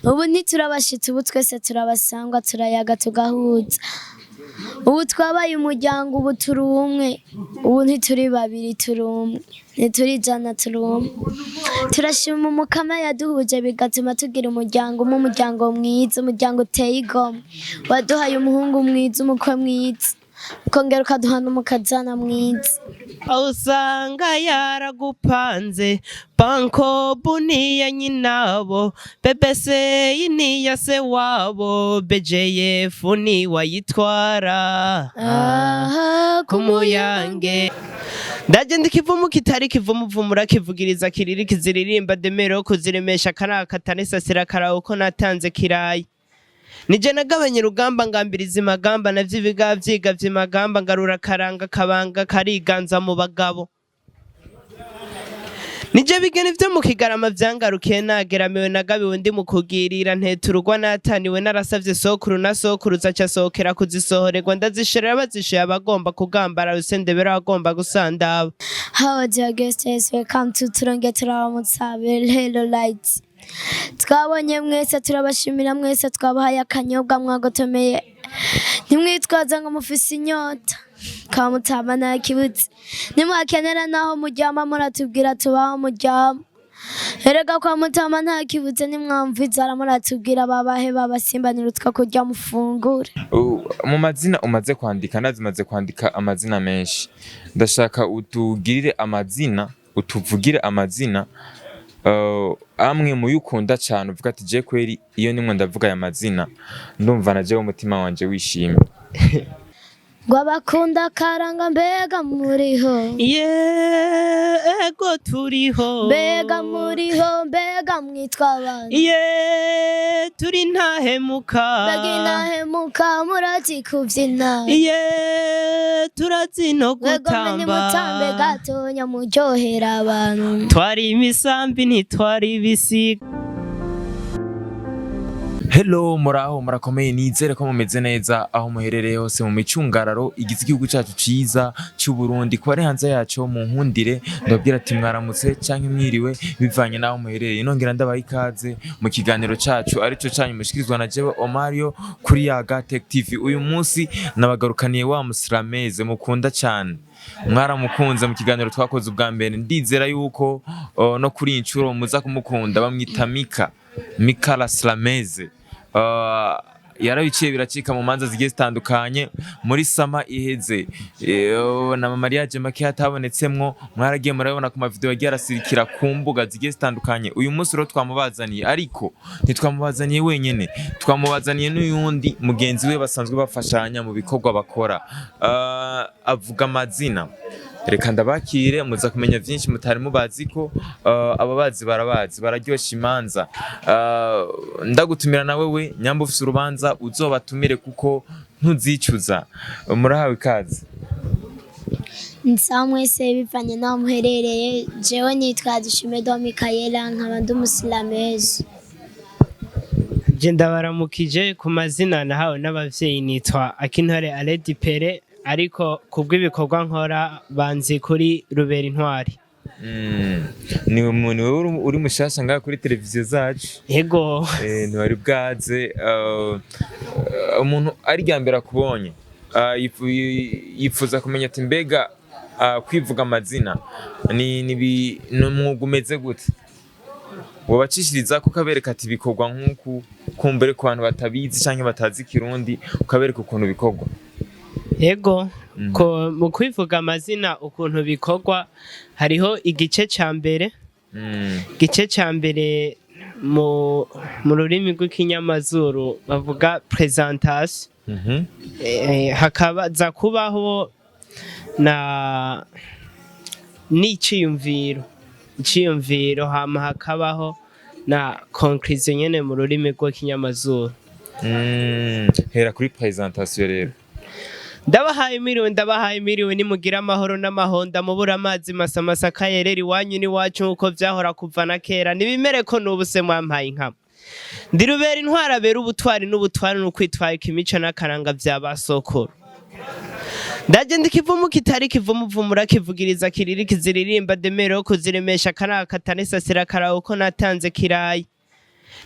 Ubu ntiturabashitsi, ubu twese turabasangwa, turayaga, tugahuza. Ubu twabaye umuryango, ubu turi umwe. Ubu ntituri babiri, turi umwe. Ntituri 100, turi umwe. Turashima Umukama yaduhuje, bigatuma tugira umuryango umwe, umuryango mwiza, umuryango uteye igomwe. Waduhaye umuhungu mwiza, umukwe mwiza, ukongera ukaduha n'umukazana mwiza. Aho usanga yaragupanze, bankobu niya nyinabo, bebeseyi niya se wabo, bejeyefu niwayitwara. Aha. Kumuyange ndaje ikivumu kitari kivumu vumura kivugiriza kiriri kiziririmba demero kuziremesha karaka tanisasira karawo ko natanze kirayi. Nije nagabanye urugamba, ngambiriza imagamba, navyo ibiga vyiga vy'imagamba, ngarura karanga kabanga kariganza mu bagabo. Nije bigeni vyo mu Kigarama vyangarukiye, nageramiwe, nagabiwe ndi mu kugirira nteturugwa, nataniwe, narasavye sokuru na sokuruza aca asohokera kuzisohorerwa, ndazishorera bazishoye abagomba kugambara rusendebera abagomba gusandaba. How dear guests, welcome to Turonge. Turaramutsa Hello Lights. Twabonye mwese, turabashimira mwese, twabahaye akanyobwa mwagotomeye. Ntimwitwaze ngo mufise inyota. Kamutama nta kibuze. Nimwakenera naho muryama muratubwira, tubaho muryama. Erega kwa Mutama nta kibuze, nimwamva inzara muratubwira, babahe babasimbanira utwo kurya mufungure. Mu mazina umaze kwandika, ndazimaze kwandika amazina menshi, ndashaka utugirire amazina, utuvugire amazina amwe mu yo ukunda cyane, uvuga ati: "Je kweri iyo nimwe ndavuga aya mazina ndumva na jewe umutima wanje wishimye." Ngo abakunda akaranga, mbega muriho? Yego, turiho. Mbega muriho? Mbega mwitwa abantu? Ye, turi ntahemuka. Mbega intahemuka, murazi kubyina? Ye, turazi no Mwego gutamba. Nimutambe gatonya muryohera abantu. Twari imisambi, ntitwari ibisiga. Hello, muraho, murakomeye? Nizere ko mumeze neza aho muherereye hose mu micungararo igize igihugu cyacu ciza cy'u Burundi. Ku bari hanze yaco, mu nkundire ndababwira ati mwaramutse canke mwiriwe, bivanye n'aho muherereye. Nongera ndabaha ikaze mu kiganiro cacu arico canyu mushikirizwa na jewe Omario kuri Yaga Tech TV. Uyu munsi nabagarukaniye wa musirameze mukunda cyane, mwaramukunze mu kiganiro twakoze ubwa mbere. Ndizera yuko no kuri iyi nshuro muza kumukunda. Bamwita Mika, Mika la Slameze. Yarabiciye biracika mu manza zigiye zitandukanye muri sama iheze. Na mariage make hatabonetsemwo, mwaragiye murabibona ku mavideo yagiye arasirikira ku mbuga zigiye zitandukanye. Uyu munsi rero twamubazaniye, ariko ntitwamubazaniye wenyene, twamubazaniye n'uyundi mugenzi we basanzwe bafashanya mu bikorwa bakora. Avuga amazina, reka ndabakire, muza kumenya byinshi mutari mubazi ko ababazi barabazi, bararyosha imanza. Ndagutumira nawe we nyamba ufise urubanza, uzobatumire kuko ntuzicuza. Murahawe ikaze. Nsa mwese bivanye n'aho muherereye. Jewe nitwa Dushime do Mikayela, nkaba ndi umusilamezi. Je ndabaramukije. Ku mazina nahawe n'abavyeyi nitwa Akintore Aledi Pere, ariko kubw'ibikorwa nkora banzi kuri Rubera Intwari. Ni umuntu wewe uri mushasha ngaha kuri televiziyo zacu? Yego. Ntiwari bwaze. Umuntu ari rya mbere akubonye, yifuza kumenya ati: mbega kwivuga amazina ni umwuga umeze gute? Wobacishiriza ko ukabereka ati bikorwa nk'uku, kumbere ku bantu batabizi canke batazi ikirundi, ukabereka ukuntu bikorwa. Yego. Ko mu kwivuga amazina ukuntu bikorwa, hariho igice ca mbere. Igice ca mbere mu rurimi rw'ikinyamazuru bavuga présentation. Hakabaza kubaho na n'iciyumviro, iciyumviro, hama hakabaho na conclusion nyene mu rurimi rw'ikinyamazuru. Hera kuri présentation rero. Ndabahaye miriwe, ndabahaye miriwe, nimugira amahoro n'amahonda, mubura amazi masamasa kayerera iwanyu n'iwacu nk'uko vyahora kuva na kera, nibimere ko n'ubu se mwampaye inkama. Ndi Rubera Intwari, abera ubutwari n'ubutwari n'ukwitwarika imico n'akaranga vya basokuru. Ndaje ndi kivumu kitari kivumu vumura kivugiriza kiriri kiziririmba demero kuziremesha karaka tanisasira karawo ko natanze kirayi.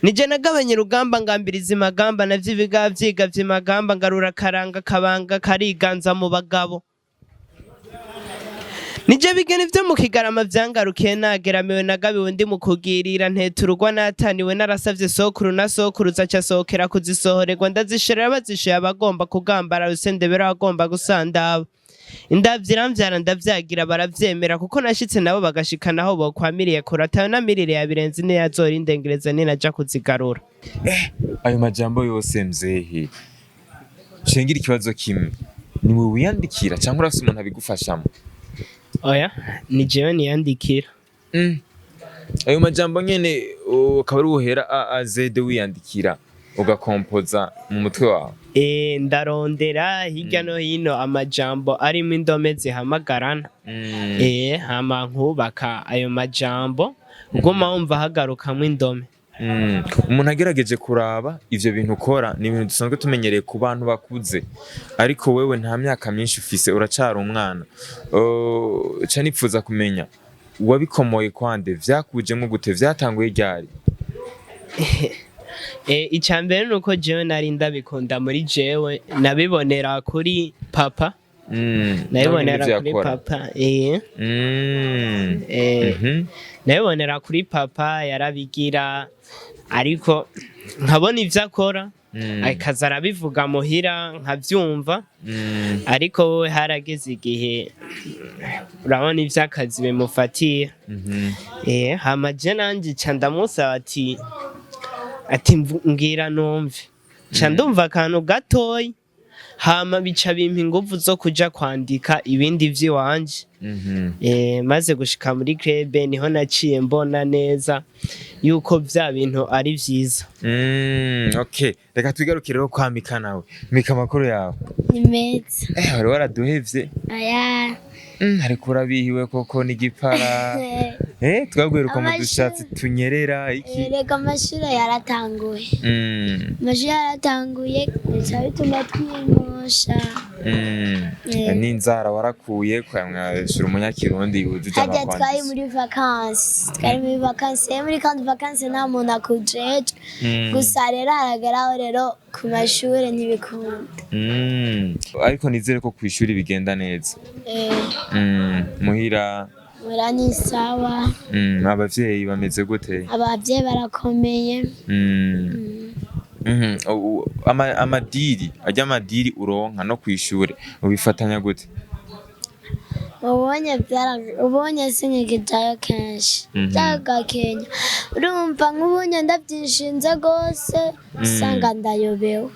Nije nagabanye urugamba, ngambiriza imagamba, navyo ibiga vyiga vy'imagamba, ngarura karanga kabanga kariganza mu bagabo. Nije bigeni vyo mu Kigarama vyangarukiye, nageramiwe, nagabiwe ndi mu kugirira nteturugwa, nataniwe, narasavye sokuru na sokuruza aca asohokera kuzisohorerwa, ndazishorera bazishoye abagomba kugambara rusendebera abagomba gusandaba. Indavyo iramvyara ndavyagira, baravyemera kuko nashitse nabo bagashika naho bokwamiriye kure, atayo namirire ya birenze niyazora indengereza ninaja kuzigarura. Ayo majambo yose mzehe, cengira ikibazo kimwe: ni wewe wiyandikira cyangwa urafise umuntu abigufashamo? Oya, ni jewe niyandikira. Ayo majambo nyene ukaba ari ubuhera A A Z wiyandikira, ugakompoza mu mutwe wawe? Ndarondera hirya no hino amajambo arimo indome zihamagarana. Hama nkubaka ayo majambo, uguma wumva hagarukamwo indome. Umuntu agerageje kuraba ivyo bintu ukora, ni ibintu dusanzwe tumenyereye ku bantu bakuze, ariko wewe nta myaka myinshi ufise, uracari umwana. Ca nipfuza kumenya wabikomoye kwande, vyakujemwo gute, vyatanguye ryari? Ica mbere ni uko jewe nari ndabikunda muri jewe, nabibonera kuri papa. Nabibonera Nawe kuri ivyo yakora. papa. Nabibonera kuri papa, yarabigira ariko nkabona ivyo akora, akaza arabivuga muhira nkavyumva. Ariko wowe harageze igihe urabona ivy'akazi bimufatiye. Hama je nanje ca ndamusaba ati mbwira numve, ca ndumva akantu gatoyi, hama bica bimpa inguvu zo kuja kwandika ibindi vy'iwanje. Maze gushika muri club niho naciye mbona neza yuko vya bintu ari vyiza. Okay, reka twigarukire rero kwa Mika nawe. Mika, amakuru yawe? Ni meza. Wari waraduhevye. Aya. Ariko urabihiwe koko n'igipara. Twabwiruka mu dushatsi tunyerera iki. Reka, amashuri yaratanguye. Amashuri yaratanguye, bica bituma twimosha. N'inzara warakuye kwa mwashura umunyakirundi wujuje Harya twari amakwandisi. muri vacances, twari muri vacances. Rero muri kandi vacances nta muntu akujeje. Gusa rero harageraho rero ku mashuri ntibikunda. Ariko nizere ko kw'ishuri bigenda neza. Muhira? Muhira ni sawa. Abavyeyi bameze gute? Abavyeyi barakomeye. Amadiri ajya, amadiri uronka no kw'ishure ubifatanya gute? Ubonye byara, ubonye sinkikijayo kenshi. Byagakenya urumva nk'ubonye ndabyishinze rwose, usanga ndayobewe.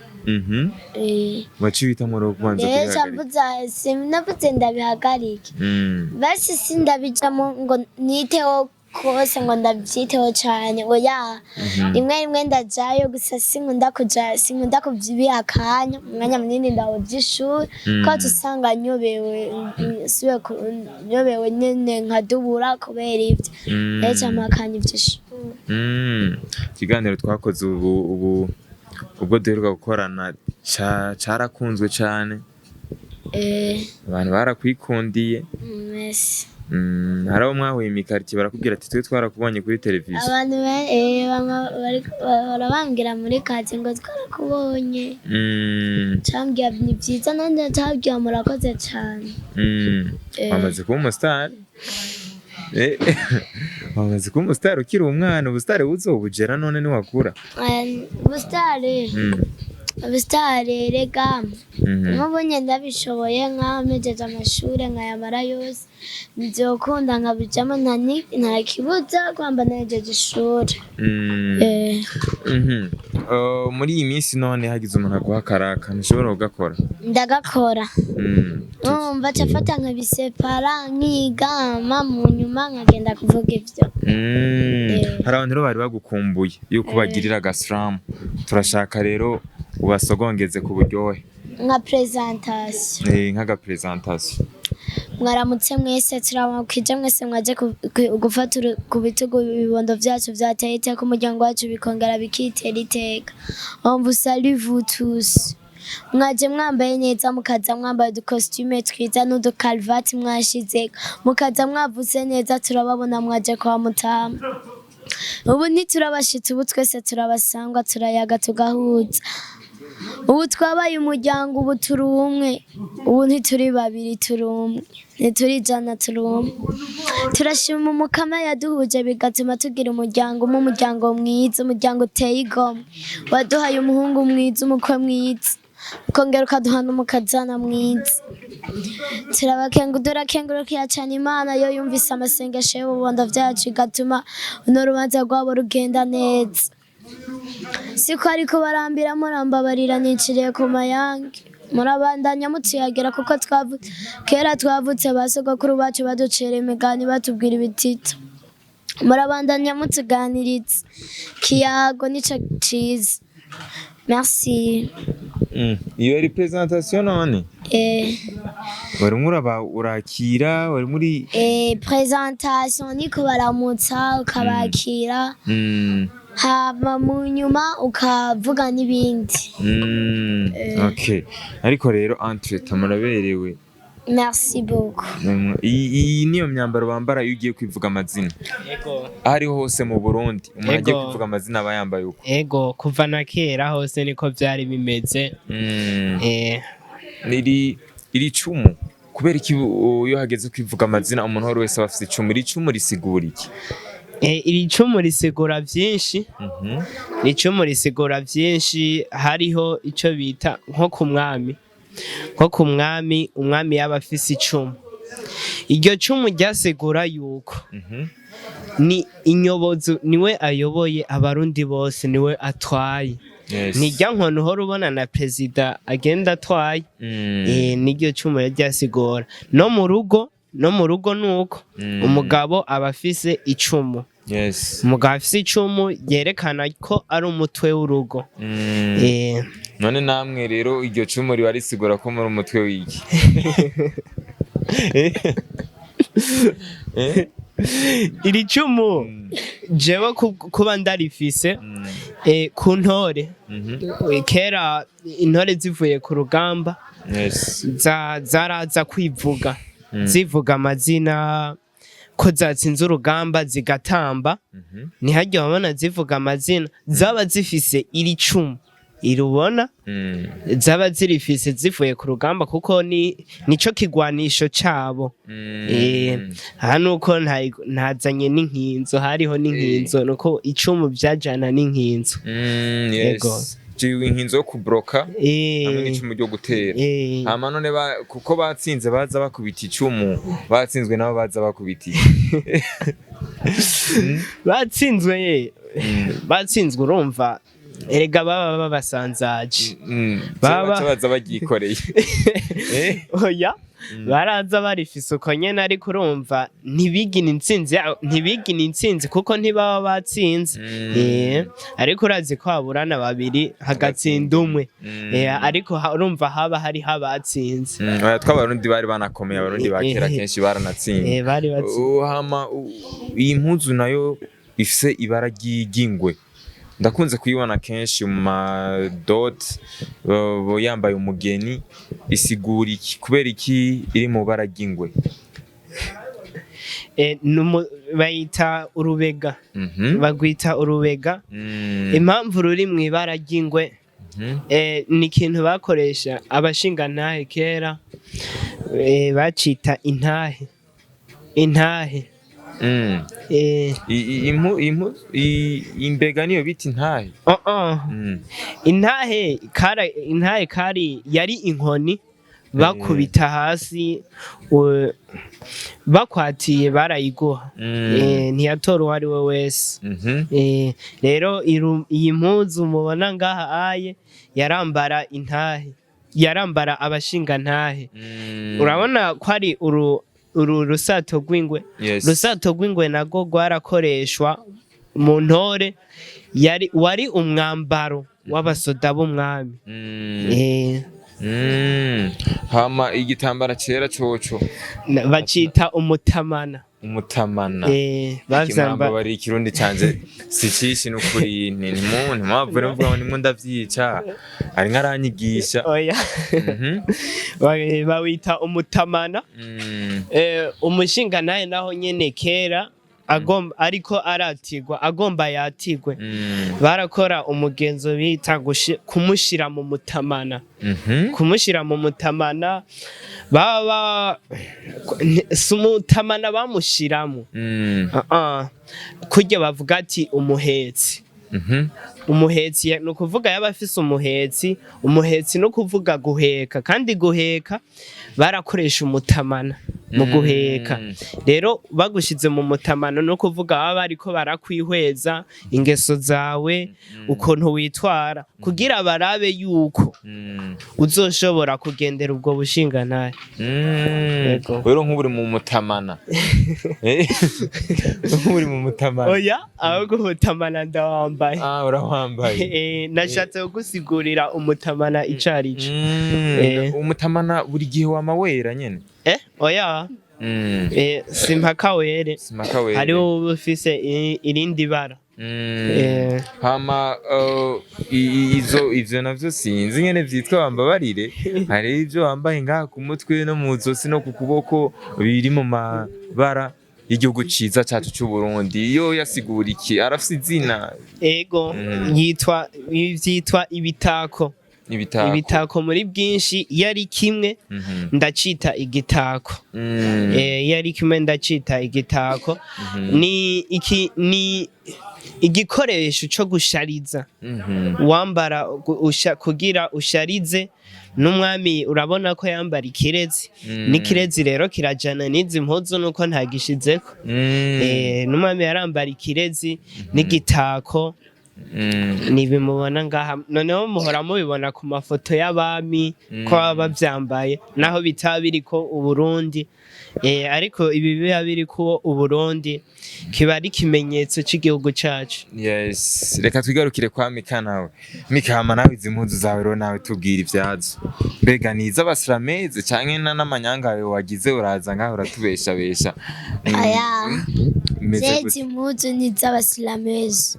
Waciye uhitamwo rero kubanza Rero kubihagarika. Mvuze sinavuze ndabihagarike. Basi sindabijamo ngo niteho kose, ngo ndabyiteho cyane, oya. Rimwe rimwe ndajayo, gusa sinkunda kuja, sinkunda kubyibiha akanya, umwanya munini ndawuby'ishuri ko usanga nyobewe, nsubiye nyobewe nyene nkadubura kubera ibyo. Rero campakanya ivy'ishuri. Ikiganiro twakoze ubu ubwo duheruka gukorana carakunzwe cane. Abantu barakwikundiye. Merci. Hari abo mwahuye imikaritiye barakubwira ati twe twarakubonye kuri televiziyo. Abantu bamwe bahora bambwira muri karitsiye ngo twarakubonye. Cambwira ni byiza, nanjye ncabwira murakoze cyane. Wamaze kuba umusitari. Wamaze kuba umusitari ukiri umwana, ubusitari buzobugera none niwakura. Ubusitari, ubusitari rega, nk'ubu njye ndabishoboye, nk'aho mpejeje amashuri nkayamara yose, nzokunda nkabijamo, nta kibuza kwamba nahejeje ishuri. Muri iyi minsi none hagize umuntu aguha akaraka, ntushobora kugakora? Ndagakora. Numva cafata nkabisepara, nkigama, mu nyuma nkagenda kuvuga ivyo. Hari abantu rero bari bagukumbuye yuko bagirira agasiramu, turashaka rero ubasogongeze ku buryohe. Nka presentation? Nk'agapresentation. Mwaramutse mwese, turabakije mwese mwaje gufata ku bitugu ibibondo vyacu vyateye iteka umuryango wacu, bikongera bikitera iteka. On vous salue vous tous. Mwaje mwambaye neza, mukaza mwambaye udukositime twiza n'udukaruvati mwashizeko, mukaza mwavuze neza, turababona mwaje kwa Mutama. Ubu ntiturabashitsi, ubu twese turabasangwa, turayaga tugahuza. Ubu twabaye umuryango, ubu turi umwe. Ubu ntituri babiri, turi umwe. Ntituri 100, turi umwe. Turashima Umukama yaduhuje bigatuma tugira umuryango umwe, umuryango mwiza, umuryango uteye igomwe. Waduhaye umuhungu mwiza, umukwe mwiza, ukongera ukaduha n'umukazana mwiza. Turakengurukira cyane Imana yo yumvise amasengesho y'ububondo vyacu, igatuma uno rubanza rwabo rugenda neza. Siko ariko barambira, murambabarira niciriye ku mayange. Murabandanya mutuyagera kuko kera twavutse ba sogokuru bacu baducira imigani, batubwira ibitito. Murabandanya mutuganiriza, kiyago nico ciza. Merci. Iyo yari présentation none? Eh. Warimwo uraba urakira, wari muri Présentation ni kubaramutsa, ukabakira, hama mu nyuma ukavuga n'ibindi. Okay, ariko rero entre muraberewe. Merci beaucoup. Iyi niyo myambaro bambara iyo ugiye kwivuga amazina? Ego. Aho ariho hose mu Burundi, umuntu agiye Ego. kwivuga amazina aba yambaye uko? Ego, kuva na kera hose niko vyari bimeze. Iri cumu, kubera iki iyo hageze kwivuga amazina umuntu uwo wese aba afise icumu? Iri cumu risigura iki? Iri cumu risigura vyinshi. Icumu risigura vyinshi. Hariho ico bita nko ku mwami, umwami yaba afise icumu. Iryo cumu ryasigura yuko ni inyobozo, niwe ayoboye abarundi bose, niwe atwaye. Nirya nkono uhora ubona na perezida agenda atwaye. Niryo cumu ryasigura. No mu rugo nuko umugabo aba afise icumu. Umugabo afise icumu yerekana ko ari umutwe w'urugo. None namwe rero iryo cumu riba risigura ko muri umutwe w'iki? Eh? Iri cumu jewe kuba ndarifise, ku ntore, kera intore zivuye ku rugamba zaraza kwivuga, zivuga amazina ko zatsinze urugamba, zigatamba. Ntihajya wabona zivuga amazina, zaba zifise iri cumu irubona, zaba zirifise zivuye ku rugamba, kuko ni nico kigwanisho cabo. Aha nuko ntazanye n'inkinzo, hariho n'inkinzo, nuko icumu vyajana n'inkinzo. Yego. Jewe inkinzo yo kubroka hamwe n'icumu ryo gutera. Hama none kuko batsinze baza bakubita icumu, batsinzwe nabo baza bakubita iki? Batsinzwe ye, batsinzwe urumva erega baba babasanzaje. Baca baza baryikoreye. Oya, baraza barifise uko nyene, ariko urumva ntibigina intsinzi ntibigina intsinzi kuko ntibaba batsinze. Ariko urazi ko haburana babiri hagatsinda umwe. Ariko urumva haba hariho abatsinze. Oya, tw'abarundi bari banakomeye, abarundi ba kera kenshi baranatsinze. Bari batsinze. Hama iyi mpuzu nayo ifise ibara ry'ingwe, ndakunze kuyibona kenshi mu madot yambaye umugeni. Isigura iki? Kubera iki iri mu bara ry'ingwe? Bayita urubega. Bagwita urubega. Impamvu ruri mu ibara ry'ingwe, ni ikintu bakoresha abashingantahe kera, bacita intahe, intahe. Imbega niyo bita intahe? Oh, oh. Intahe kara, intahe kari yari inkoni bakubita hasi, bakwatiye barayiguha. Ntiyatora uwo ari we wese. Rero iyi mpuzu mubona ngaha aye yarambara intahe, yarambara abashingantahe. Urabona ko ari uru rusato rw'ingwe. Rusato rw'ingwe narwo rwarakoreshwa mu ntore, yari wari umwambaro w'abasoda b'umwami. Hama igitambara cera coco? Bacita umutamana. Umutamana. Bavyamba. Bari ikirundi canje si cishi nukuri, ntimwavure muvuga ngo nimwo ndavyica, ari nkaranyigisha. Oya. Bawita umutamana. Umushingantahe naho nyene kera agomba ariko aratirwa, agomba yatirwe, barakora umugenzo bita kumushira mu mutamana. Kumushira mu mutamana, baba si umutamana bamushiramo. Ah, ah. Kurya bavuga ati umuhetsi. Umuhetsi ni ukuvuga yaba afise umuhetsi. Umuhetsi ni ukuvuga guheka, kandi guheka barakoresha umutamana mu guheka. Rero bagushize mu mutamana, ni ukuvuga baba bariko barakwihweza ingeso zawe, ukuntu witwara, kugira barabe yuko uzoshobora kugendera ubwo bushingantahe. Yego. Rero nk'uburi mu mutamana. Nk'uburi mu mutamana. Oya, ahubwo umutamana ndawambaye. Ah, urawambaye. Nashatse kugusigurira umutamana ico arico. Umutamana buri gihe wama wera nyene? Oya. Simpaka were. Simpaka were. Hariho uba ufise irindi bara. Hama izo ivyo navyo sinzi ingene vyitwa, bambabarire. Hari ivyo wambaye ngaha ku mutwe no mu zosi no ku kuboko biri mu mabara y'igihugu ciza cacu c'u Burundi. Iyo yasigura iki? Arafise izina? Ego. Yitwa, vyitwa ibitako. Ibitako. Ibitako muri bwinshi. Iyo ari kimwe ndacita igitako. Iyo ari kimwe ndacita igitako. Ni iki? Ni igikoresho co gushariza. Wambara kugira usharize. N'umwami urabona ko yambara ikirezi. N'ikirezi rero kirajana n'izi mpuzu, nuko ntagishizeko. N'umwami yarambara ikirezi n'igitako. Nibimubona ngaha noneho muhora mubibona ku mafoto y'abami ko baba bavyambaye, naho bitaba biriko Uburundi. Ariko ibi biba biriko Uburundi, kiba ari ikimenyetso c'igihugu cacu. Yes, reka twigarukire kwa Mika nawe. Mika, hama nawe izi mpuzu zawe rero nawe tubwira ivyazo. Mbega ni iz'abasirameze canke n'amanyanga yawe wagize uraza ngaho uratubeshabesha? Aya. Imeze Zezi gute? impuzu ni iz'abasilamezi.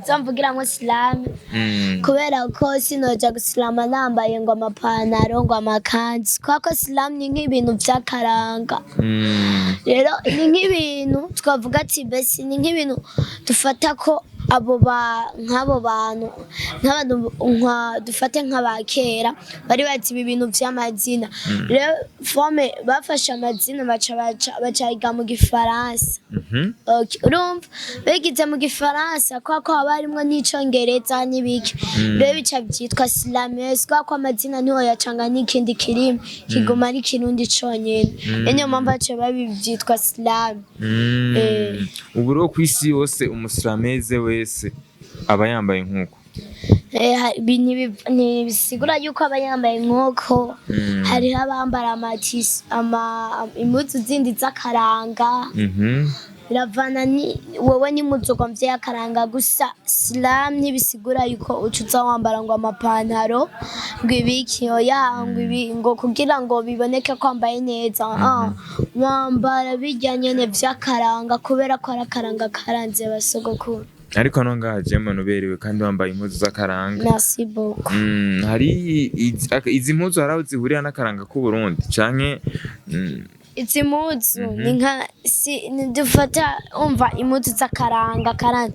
Izo mvugiramwo silamu, kubera ko sinoja gusilama nambaye ngo amapantaro, ngo amakanzu, kubera ko silamu ni nk'ibintu vy'akaranga. Rero ni nk'ibintu twavuga ati mbese ni nk'ibintu dufata ko abo ba nk'abo bantu, nk'abantu nka dufate nk'aba kera bari bazi ibi bintu vy'amazina. Rero forme bafashe amazina baca baca bacayiga mu gifaransa. Okay. Urumva bigize mu gifaransa, kubera ko haba harimwo n'icongereza n'ibiki, rero bica vyitwa slameuse, kubera ko amazina ntiwoyacanga n'ikindi kirimi, kiguma ari Kirundi conyene. Rero niyo mpamvu baciye babivyitwa slam. Ubu rero kw'isi yose umusilameze wese aba yambaye nk'uko? Ntibisigura yuko aba yambaye nk'uko. Hariho abambara amatisi, impuzu zindi z'akaranga. Biravana ni wowe n'impuzu ugomvye y'akaranga gusa. Silam ntibisigura yuko uca uza wambara ngo amapantaro, ngo ibiki, oya, ngo ibi, ngo kugira ngo biboneke ko wambaye neza. Ah, wambara birya nyene vy'akaranga kubera ko ari akaranga karanze basogokuru. Ariko no ngaha je mbona uberewe kandi wambaye impuzu z'akaranga. Merci beaucoup. Hari izi mpuzu hari aho zihurira n'akaranga k'u Burundi canke Izi mpuzu ni nka si ni dufata, umva, impuzu z'akaranga karanga,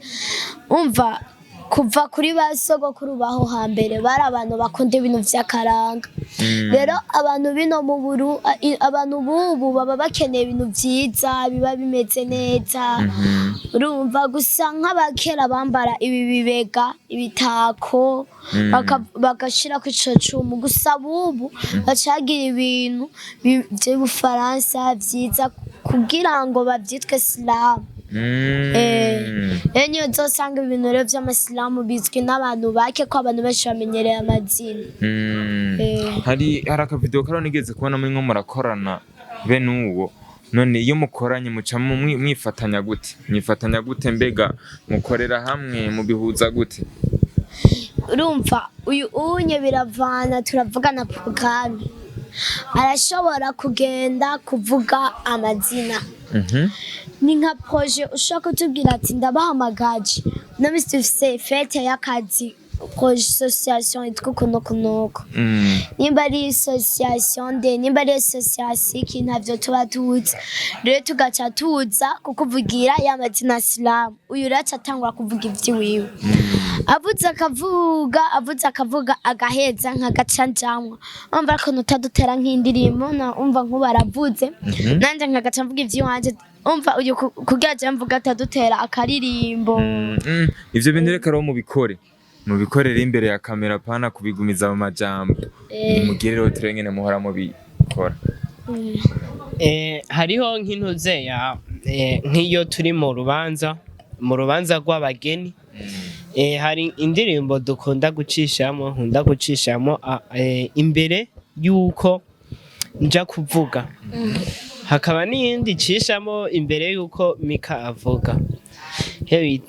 umva, kuva kuri ba sogokuru baho hambere bari abantu bakunda ibintu vy'akaranga. Rero abantu bino mu buru abantu bubu baba bakeneye ibintu vyiza biba bimeze neza. Urumva gusa nk'abakera bambara ibi bibega, ibitako, bagashirako ico cumu. Gusa bubu bacagira ibintu vy'Ubufaransa vyiza kugira ngo bavyitwe silamu. Rero niyo uzosanga ibintu rero vy'amasilamu bizwi n'abantu bake, ko abantu benshi bamenyereye amazina. Hari akavideo kariho nigeze kubona muri nko murakorana bene uwo. None iyo mukoranye muca mwifatanya gute? Mwifatanya gute? Mbega mukorera hamwe, mubihuza gute? Urumva uyu unye biravana, turavugana porogaramu, arashobora kugenda kuvuga amazina. Ni nka projet ushobora kutubwira ati ndabahamagaje uno minsi dufise fête y'akazi. Association yitwa uku n'uku n'uku, nimba ari association de, nimba ari association iki, ntavyo tuba tuzi. Rero tugaca tuza kukuvugira ya mazina silamu. Uyu rero aca atangura kuvuga ivy'iwiwe, avuze akavuga, avuze akavuga, agaheza nkagaca njamwa. Umva ko utadutera nk'indirimbo na umva nkuba aravuze, nanje nkagaca mvuga ivy'iwanje. Umva uyu kugira je mvuga atadutera akaririmbo. Ivyo bintu reka rero mubikore, mubikorere imbere ya kamera, pana kubigumiza mu majambo. Nimugire rero turebe ngene muhora mubikora. Hariho nk'intuzeya, nk'iyo turi mu rubanza rw'abageni, hari indirimbo dukunda gucishamo, nkunda gucishamo imbere y'uko nja kuvuga, hakaba n'iyindi icishamo imbere y'uko Mika avuga. Hewe,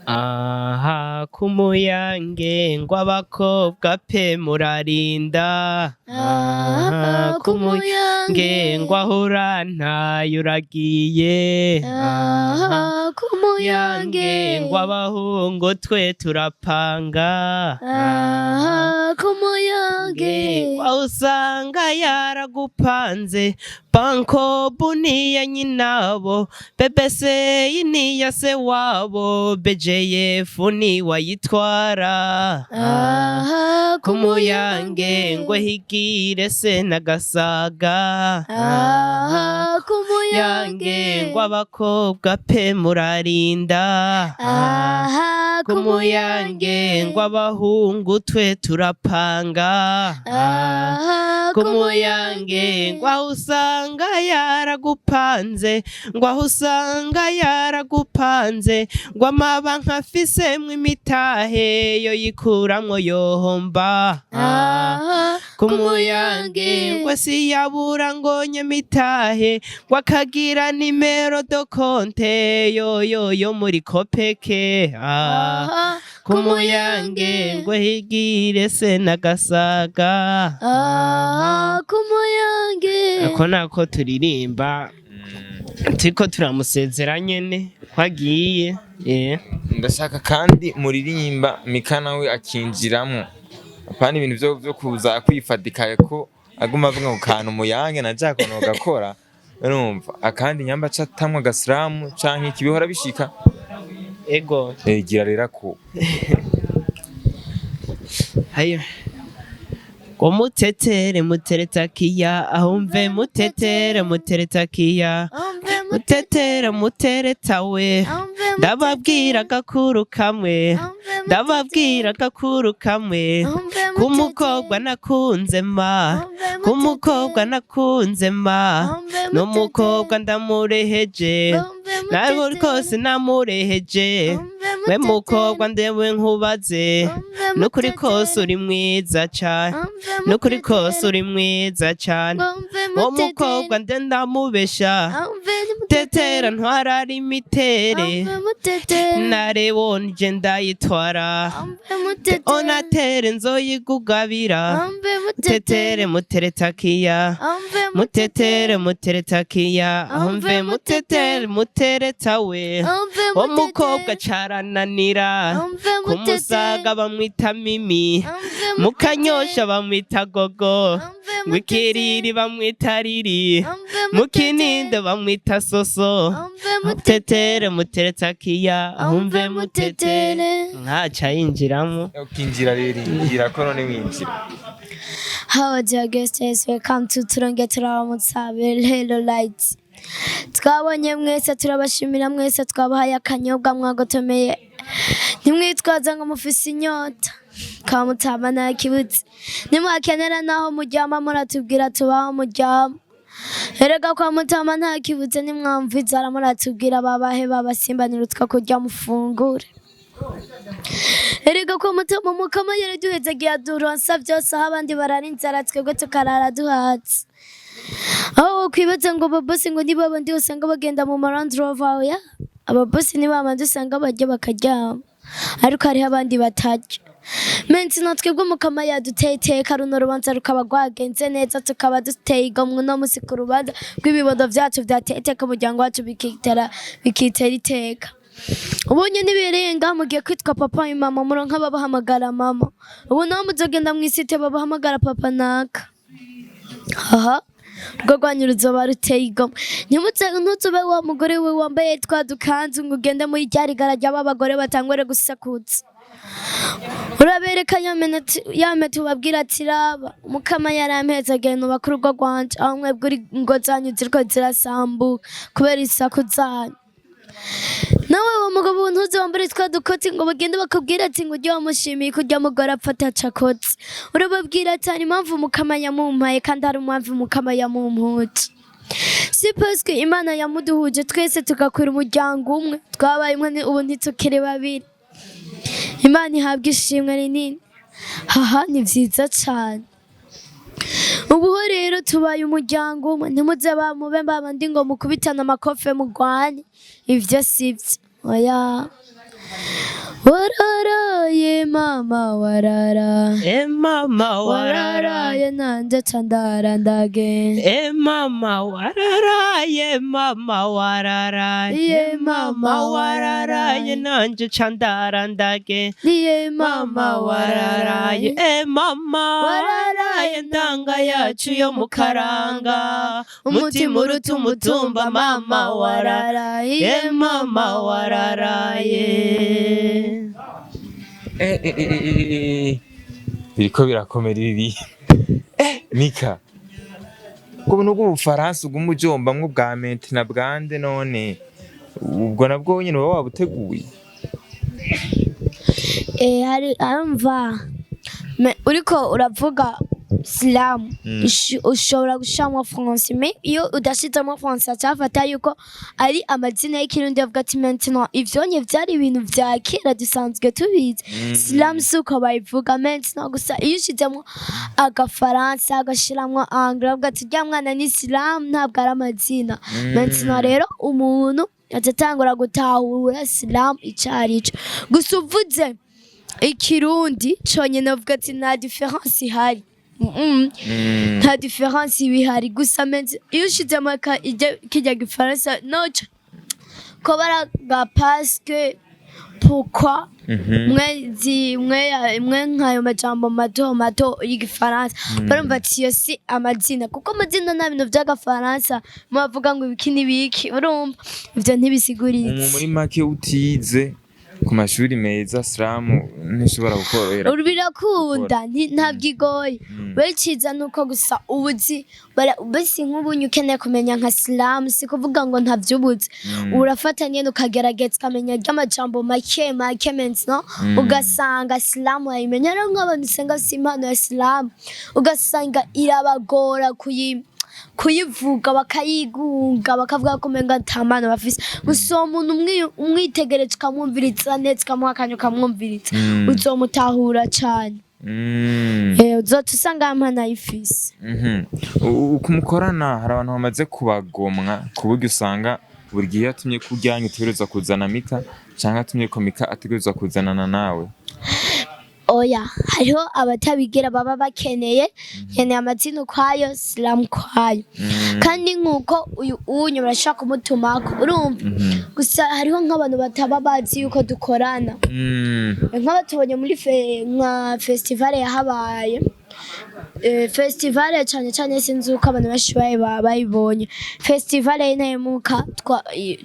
aha kumuyange ngo abakobwa pe murarinda, aha kumuyange ngo ahura ntayo uragiye, aha Aha yange kumuyange ngo abahungu twe turapanga, aha kumuyange aho usanga yaragupanze. Bankobu niya nyinabo, bebese niya se wabo, bejeyefu niwayitwara. Aha kumuyange ngo higire se nagasaga, aha yange kumuyange ngo abakobwa pe murarinda, aha kumuyange ngo abahungu twe turapanga, aha kumuyange ngo aho usanga yaragupanze, ngo aho usanga yaragupanze, ngo amabanki afisemwo imitahe yo yikuramwo yohomba, aha kumuyange ngo siyabura ngo nyamitahe, ngo akagira numéro de compte yo yo yo muri kopeke, aha kumuyange ngo higire se nagasaga. Aha kumuyange. Ako nako turirimba turiko turamusezera nyene ko agiye. Ndashaka kandi muririmba Mika nawe akinjiramwo, apana ibintu vyo kuza kwifatika ko aguma avuga ngo kantu muyange na jakono gakora. Urumva akandi nyamba catamwe agasiramu canke ikibihora bishika. Ego. Gira rero ko. Hayo ngo mutetere muteretakiya, ahumve mutetere muteretakiya, mutetere muteretawe, ndababwira agakuru kamwe, ndababwira agakuru kamwe k'umukobwa nakunze ma, k'umukobwa nakunze ma, n'umukobwa ndamureheje nawe rwose namureheje. We mukobwa ndewe nkubaze, nukuri kose uri mwiza cane, nukuri kose uri mwiza cane. Uwo mukobwa nde ndamubesha, tetera ntwara imitere, narebonje ndayitwara, onatere nzoyigugabira. Mutetere muteretakiya, mutetere muteretakiya, ahumve mutetere muteretawe. Uwo mukobwa carananira, kumusaga bamwita Mimi, mukanyosha bamwita Gogo, ngwikiriri bamwita Riri, mukinindo bamwita Soso. Mutetere muteretakiya, ahumve mutetere, nkaca yinjiramo. Ukinjira rero, injira ko none winjira. How dear guests, welcome to Turonge Turaramutsa Hello Light. Twabonye mwese, turabashimira mwese, twabahaye akanyobwa mwagotomeye. Ntimwitwaza ngo mufise inyota. Kamutama nta kibutse. Nimwakenera naho muryama muratubwira tubaho muryama. Erega kwa Mutama nta kibutse, nimwamva inzara muratubwira babahe babasimbanira utwo kurya mufungure. Erega kwa Mutama Mukama yaraduhezagiye aduronsa byose, aho abandi barara inzara twebwe tukarara duhatse. Aho wokwibaza ngo ababosi ngo ni babandi usanga bagenda mu ma Land Rover, oya, ababosi ni babandi usanga barya bakaryama, ariko hariho abandi batarya. Maintenant twebwe Mukama yaduteye iteka, runo rubanza rukaba rwagenze neza, tukaba duteye igomwe uno musi ku rubanza rw'ibibondo vyacu vyateye iteka umuryango wacu, bikitera iteka. Ubonye n'ibirenga mugiye kwitwa papa na mama, muronka babahamagara mama. Ubu naho muzogenda mw'isite babahamagara papa naka. Aha urwo rwanyu ruzoba ruteye igomwe. Ntimuze, ntuzube wa mugore we wambaye twa dukanzu ngo ugende muri rya rigara ry'aba bagore batangure gusakuza. Urabereka ya mpeta, ubabwira ati: "Raba, Umukama yarampeze, agenda ubaka urugo rwanje, aho mwebwe uri ingo zanyu ziriko zirasambuka kubera isaku zanyu." Nawe uwo mugabo, ntuze wambare twa dukoti ngo bagende bakubwira ati ngo ujye wamushimiye ko ujya mugore apfa atacakotse. Urababwira ati: "Hari impamvu Umukama yamumpaye, kandi hari impamvu Umukama yamumpuje. Si parce que Imana yamuduhuje twese tugakwira umuryango umwe, twabaye umwe, ubu ntitukiri babiri. Imana ihabwa ishimwe rinini." Haha, ni vyiza cane. Ubuho rero tubaye umuryango umwe. Ntimuze mube babandi ngo mukubitane amakofe mugwane, ivyo sivyo, oya. Wararaye mama, warara. E mama, wararaye. Wararaye nanje ca ndara ndagenda. E mama, wararaye, mama, wararaye. Iye mama, wararaye, nanje ca ndara ndage. Niye mama, mama, wararaye. wararaye. E mama, wararaye, wararaye, ndanga yacu yo mu karanga, umutima uruta umutumba, mama, wararaye. Wararaye. E mama, wararaye. Biriko birakomera ibi. Mika, ubwo nubwo Ubufaransa uguma ujombamwo bwa mente na bwande, none ubwo nabwo nyene uba wabuteguye? Hari arumva uriko uravuga slam, ushobora gushiramo français, mais iyo udashizemo français acafata yuko ari amazina y'ikirundi, avuga ati: "Maintenant ivyonye vyari ibintu vya kera dusanzwe tubizi." Slam si uko bayivuga maintenant. Gusa iyo ushizemo agafaransa, agashiramwo anglais, avuga ati: "Rya mwana ni slam, ntabwo ari amazina." Maintenant rero umuntu aca gutahura slam ico arico. Gusa uvuze ikirundi conyene avuga ati nta différence ihari. Nta différence iba ihari. Gusa iyo ushizemo kirya gifaransa noco ko baraga parce que, pourquoi, mwe zi mwe mwe nkayo majambo mato mato y'igifaransa, barumva ati iyo si amazina, kuko amazina nta bintu vy'agafaransa mubavuga ngo ibiki n'ibiki, urumva ivyo ntibisiguritse. Muri make, utize ku mashuri meza, slam ntishobora kukorohera. Ubu birakunda, ntabwo igoye. We ciza nuko gusa ubuzi basi nk'ubunye ukeneye kumenya nka slam, si kuvuga ngo ntavyubuzi, urafata nyene ukagerageza ukamenya ry'amajambo make make maintenant, ugasanga slam wayimenya. Rero nk'abantu usanga bafise impano ya slam, ugasanga irabagora kuyivuga, bakayigunga, bakavuga ko umenga nta mpano bafise. Gusa uwo muntu umwitegereje, ukamwumviriza neza, ukamuha akanya ukamwumviriza, uzomutahura cane. Uzoca usanga ya mpano ayifise. Uku mukorana, hari abantu bamaze kubagomwa ku buryo usanga buri gihe iyo atumye kuryanyu utegerezwa kuzana Mika, canke atumye ko Mika ategerezwa kuzanana nawe? Oya, hariho abatabigira, baba bakeneye nkeneye amazina ukwayo, slam ukwayo. Kandi nk'uko uyu unyu barashaka kumutumako, urumva. Gusa hariho nk'abantu bataba bazi yuko dukorana, nk'abatubonye muri nka festival yahabaye. Festival cyane cyane, sinzi uko abantu benshi bayibonye festival y'intahemuka,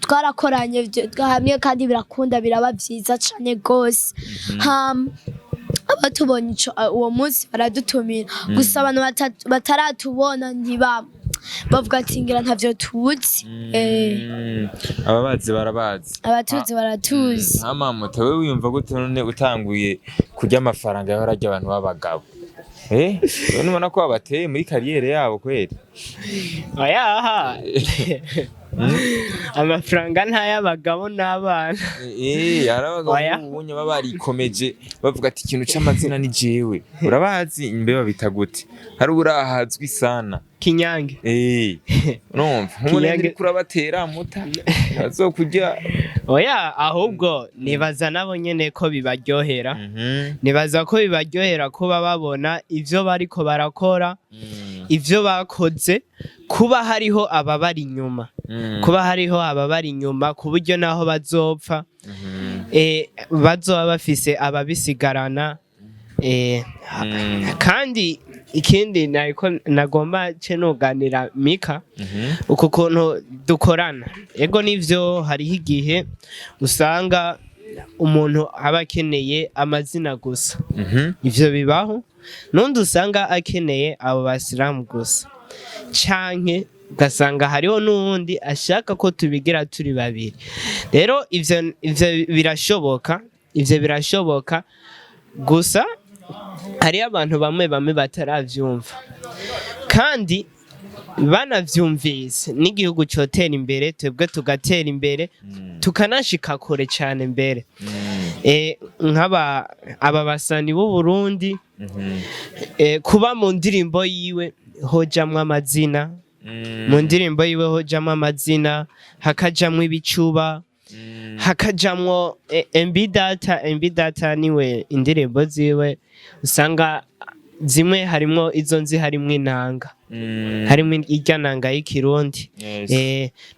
twarakoranye hamwe kandi birakunda, biraba vyiza cane gose. Hama abatubonye uwo munsi baradutumira. Gusa abantu bataratubona ntiba bavuga ati ngira ntavyo tuzi. Ababazi barabazi. Abatuzi baratuzi. Hama muto, wewe wiyumva gute none utanguye kurya amafaranga yahora arya abantu b'abagabo? None ubona ko babateye muri carrière yabo kweri? Oyaha, amafaranga ntay'abagabo n'abana. Hari abagabo Oya. ubunye baba barikomeje, bavuga ati ikintu c'amazina ni jewe. Urabazi imbe babita gute? Hari urahazwi sana. Kinyange. Urumva nk'ubu Kinyange. uriko urabatera muta azokurya. Oya, ahubwo nibaza nabo nyene ko bibaryohera. Nibaza ko bibaryohera kuba babona ivyo bariko barakora. Ivyo bakoze, kuba hariho ababari inyuma, kuba hariho ababari inyuma, ku buryo naho bazopfa bazoba bafise ababisigarana. Kandi ikindi nariko nagomba ce nuganira Mika, uku kuntu dukorana, ego nivyo, hariho igihe usanga umuntu aba akeneye amazina gusa. Ivyo bibaho. Nundi usanga akeneye abo basilamu gusa, canke ugasanga hariho n'uwundi ashaka ko tubigira turi babiri. Rero ivyo birashoboka, ivyo birashoboka. Gusa hariyo abantu bamwe bamwe bataravyumva, kandi banavyumvise n'igihugu cotera imbere, twebwe tugatera imbere, tukanashika kure cane mbere. Nk'aba aba basani b'u Burundi, kuba mu ndirimbo yiwe hojamwo amazina, mu ndirimbo yiwe hojamwo amazina, hakajamwo ibicuba, hakajamwo MB Data. MB Data niwe indirimbo ziwe usanga zimwe harimwo izo nzi, harimwo inanga, harimwo irya nanga y'ikirundi.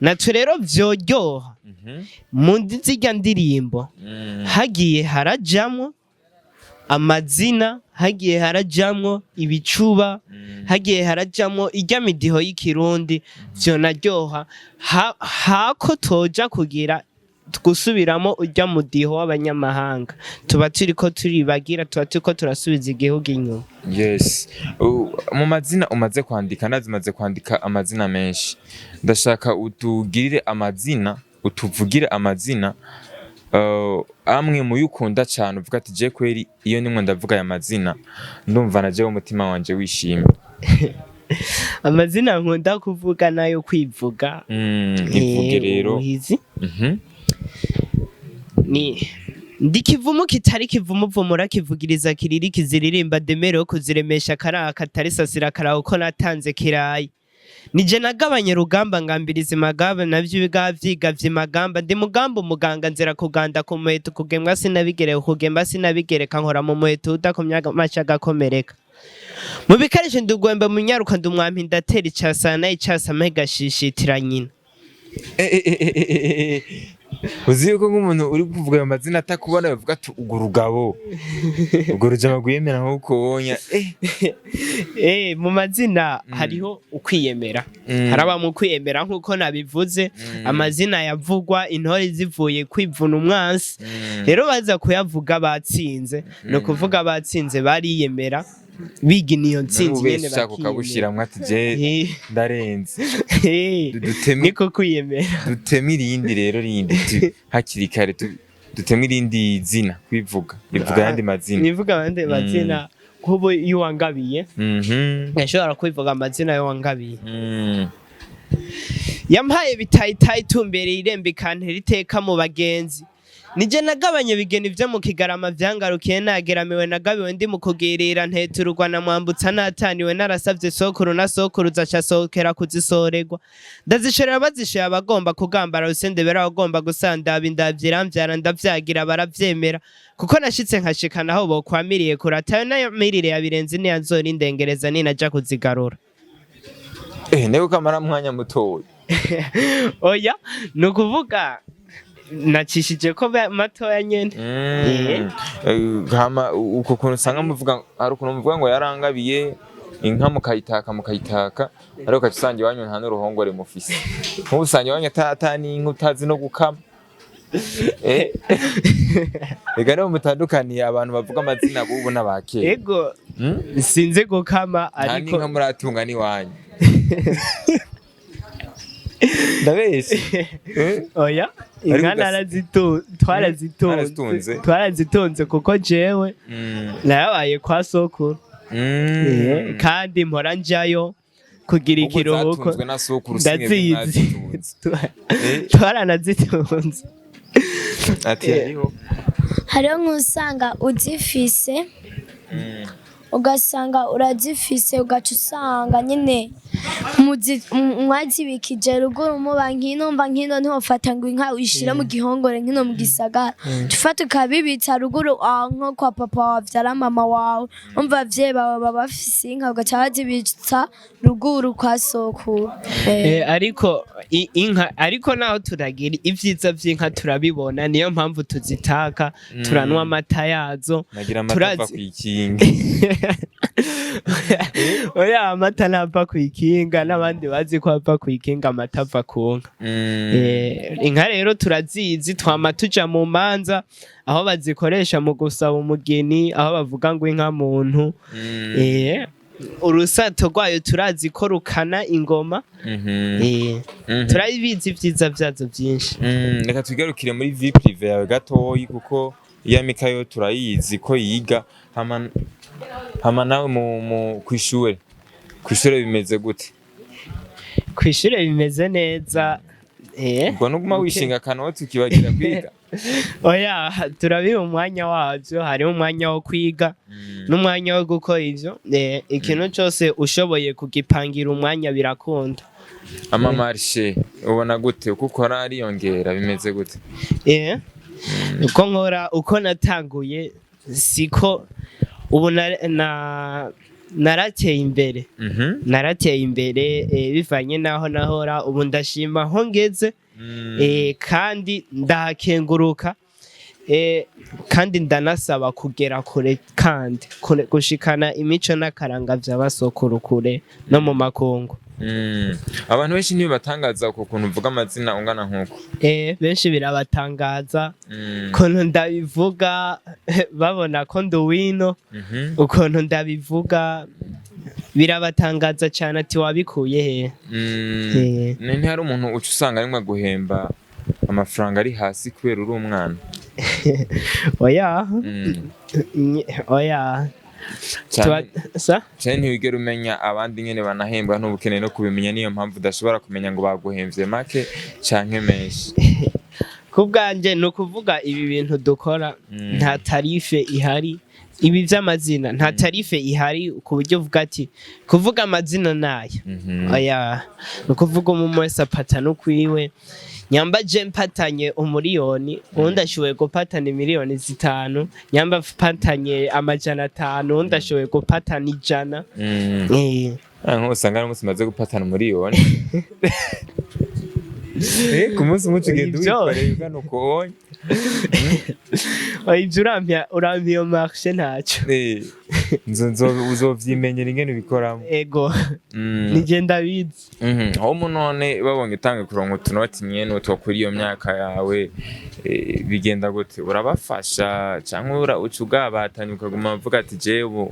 Natwe rero vyoryoha mu zirya ndirimbo hagiye harajamwo amazina, hagiye harajamwo ibicuba, hagiye harajamwo irya midiho y'ikirundi, vyonaryoha hako toja kugira gusubiramo urya mudiho w'abanyamahanga. Tuba turiko turibagira, tuba turiko turasubiza igihugu inyuma. Yes. Mu mazina umaze kwandika, ndazi umaze kwandika amazina menshi, ndashaka utugirire amazina, utuvugire amazina amwe mu yo ukunda cyane, uvuga ati: "Je kweri iyo nimwe ndavuga aya mazina ndumva na jewe umutima wanje wishimye." Amazina nkunda kuvuga nayo kwivuga. Ivuge rero. Ubuhizi ni ndi kivumu kitari kivumuvumura, kivugiriza kiriri kiziririmba demere yo kuziremesha karaha katari sasira karaha uko natanze kirayi. Nije nagabanye rugamba ngambiriza imagaba navyo ibiga vyigavye imagamba, ndi mugamba umuganga nzira kuganda ku muheto, kugemwa sinabigereka, kugemba sinabigereka, nkora mu muheto udakomya amashi agakomereka mu bikarisho, ndugwembe munyaruka, ndumwampi ndatera icasana icasama gashishitira nyina. Uzi yuko nk'umuntu uri kuvuga ayo mazina atakubona bavuga ati: "Urwo rugabo, urwo rujama rwiyemera nk'uko wonya." Mu mazina hariho ukwiyemera. Harabamwe ukwiyemera nk'uko nabivuze. Amazina yavugwa intore zivuye kwivuna umwansi. Rero baza kuyavuga batsinze, ni ukuvuga batsinze bariyemera, bigina iyo ntsinzi nyene. Ushaka bakiyemera. Ukabushiramwo ati: "Je ndarenze." Duteme Niko kwiyemera. Duteme irindi rero rindi hakiri kare, duteme irindi zina kwivuga, ivuga ayandi mazina. Nivuga abandi mazina nk'ubu iyo wangabiye, yashobora kwivuga amazina yo wangabiye. Yampaye bitayitayi itumbereye irembo, ikantera iteka mu bagenzi. Nije nagabanye bigeni vyo mu Kigarama, vyangarukiye nageramiwe, nagabiwe ndi mu kugirira ntetururwa na Mwambutsa, nataniwe narasavye sokuru na sokuruza aca sokera kuzisorerwa, ndazishorera bazishoye abagomba kugambara rusendebera, abagomba gusandaba indavyi iramvyara ndavyagira baravyemera, kuko nashitse nkashika naho bokwamiriye kuratayo nayo mirire ya Birenzi niyanzora indengereza ninaja kuzigarura. Nego kamara mwanya mutoya. Oya, ni ukuvuga nacishije ko matoya nyene. Hama uko kuntu usanga muvuga, hari ukuntu muvuga ngo yarangabiye inka, mukayitaka mukayitaka, ariko ugaca usanga iwanyu nta n'uruhongore mufise. Nk'ubu usanga iwanyu ata n'inka, utazi no gukama. Reka niho mutandukaniye abantu bavuga amazina bubu n'abakera. Ego. Mm? Sinzi gukama. Nta Ariko n'inka muratunga n'iwanyu, ndabeshye? Oya, Ariko inka twarazitunze. Mwarazitunze? Twarazitunze kuko jewe nayabaye kwa sokuru. Kandi mpora njayo kugira Ubwo ikiruhuko. zatunzwe na sokuru, si mwebwe Ndazizi. mwazitunze. Twaranazitunze. Ati hariho Hariho nk'usanga uzifise, ugasanga urazifise, ugaca usanga nyine Mwazibikije ruguru muba nkino mba nkino, ntiwofata ngo inka uyishire mu gihongore nkino mu gisagara, ufata ukabibitsa ruguru aho nko kwa papa wavyara mama wawe, umva abavyeyi bawe baba bafise inka, ugaca bazibitsa ruguru kwa sokuru. Ariko inka, ariko naho turagira ivyiza vy'inka turabibona, niyo mpamvu tuzitaka, turanwa amata yazo. Nagira amata ava Turazi- kw'ikinga. Oya, amata ntava kw'ikinga, n'abandi bazi ko ava kw'ikinga, amata ava ku nka. Inka rero turazizi, twama tuja mu manza aho bazikoresha mu gusaba umugeni, aho bavuga ngo inka muntu. Urusato rwayo turazi ko rukana ingoma. Turabizi ibyiza vyazo vyinshi. Reka tugarukire muri vie privée yawe gatoyi, kuko iya Mika yo turayizi ko yiga. Hama nawe mu kw'ishure bimeze gute? Kw'ishure bimeze neza. Ubwo nuguma wishinga akanoti ukibagira kwiga? Oya, turabiha umwanya wavyo, hariho umwanya wo kwiga n'umwanya wo gukora ivyo. Ikintu cose ushoboye kugipangira umwanya birakunda. Ama marché ubona gute? Uko ukora ariyongera, bimeze gute? Uko nkora, uko natanguye siko ubu, narateye imbere. Narateye imbere, bivanye n'aho nahora, ubu ndashima aho ngeze. Kandi ndahakenguruka, kandi ndanasaba kugera kure, kandi kure, gushikana imico n'akaranga vya basokuru kure no mu makungu. Abantu benshi ntibibatangaza uko kuntu uvuga amazina ungana nk'uko? Benshi birabatangaza ukuntu ndabivuga, babona ko ndi uwino. Ukuntu ndabivuga birabatangaza cyane, ati wabikuye he? Ntihari umuntu uca usanga arimwe guhemba amafaranga ari hasi kubera uri umwana? Oya. Oya. Sa? Cane ntiwigera umenya abandi nyene banahembwa, ntubukeneye no kubimenya, niyo mpamvu udashobora kumenya ngo baguhemvye make canke menshi. Ku bwanjye ni ukuvuga ibi bintu dukora, nta tarif ihari. Ibi by'amazina nta tarif ihari ku buryo uvuga ati kuvuga amazina naya. Oya, ni ukuvuga umwe wese apatana ukwiwe. Nyamba je mpatanye 1 miliyoni, uwundi ashoboye gupatana 5 miliyoni, nyamba mpatanye 500, uwundi ashoboye gupatana 100. Ah, nko usanga ari umunsi umaze gupatana 1 miliyoni. Ku munsi umwe ugenda wikoreye ugana uko wonye. Oya, ivyo urampa iyo marché ntacyo. Uzovyimenyera ingene ubikoramo. Ego. Nije ndabizi. Aho mu none babonye utangiye kuronka utunoti mwene utwo kuri iyo myaka yawe, bigenda gute? Urabafasha canke uca ugabatanya ukaguma uvuga ati jewe ubu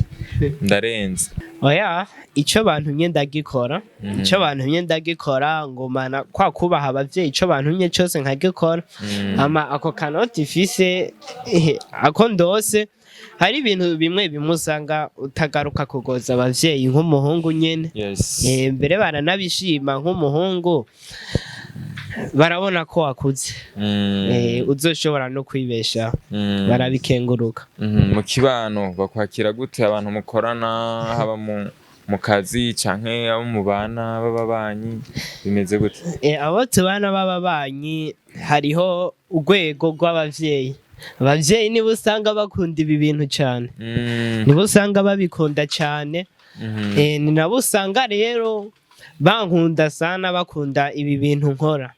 ndarenze? Oya, ico bantumye ndagikora, ico bantumye ndagikora, ngumana kwa kubaha abavyeyi, ico bantumye cose nkagikora. Ama ako kanoti ifise, ako ndose, hari ibintu bimwe bimwe usanga utagaruka kugoza abavyeyi nk'umuhungu nyene. Mbere baranabishima, nk'umuhungu barabona ko wakuze, uzoshobora no kwibeshaho, barabikenguruka. Mu kibano bakwakira gute abantu mukorana, haba mu kazi canke abo mubana b'ababanyi, bimeze gute? Abo tubana b'ababanyi, hariho urwego rw'abavyeyi. Abavyeyi nibo usanga bakunda ibi bintu cane, nibo usanga babikunda cane. Ni nabo usanga rero bankunda sana, bakunda ibi bintu nkora,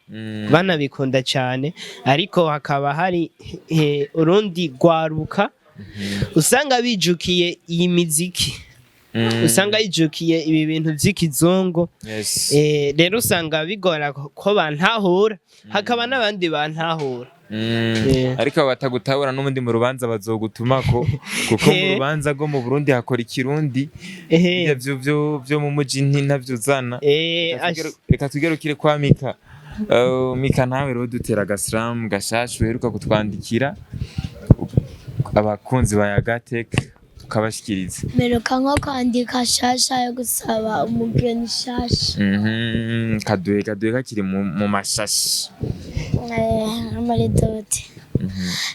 banabikunda cane. Ariko hakaba hari urundi rwaruka usanga bijukiye iyi miziki, usanga yijukiye ibi bintu vy'ikizungu. Rero usanga bigora ko bantahura, hakaba n'abandi bantahura. Ariko abo batagutabura n'ubundi mu rubanza bazogutumako, kuko mu rubanza rwo mu Burundi hakora ikirundi. Birya vyo mu muji ntavyo uzana. Reka tugarukire kwa Mika. Mika, nawe rero dutera agasiramu gashasha uheruka kutwandikira, abakunzi ba Yagatech ukabashikiriza. Mperuka nko kwandika shasha yo gusaba umugeni shasha. Kaduhe, kaduhe kakiri mu mashashi. Muri dote.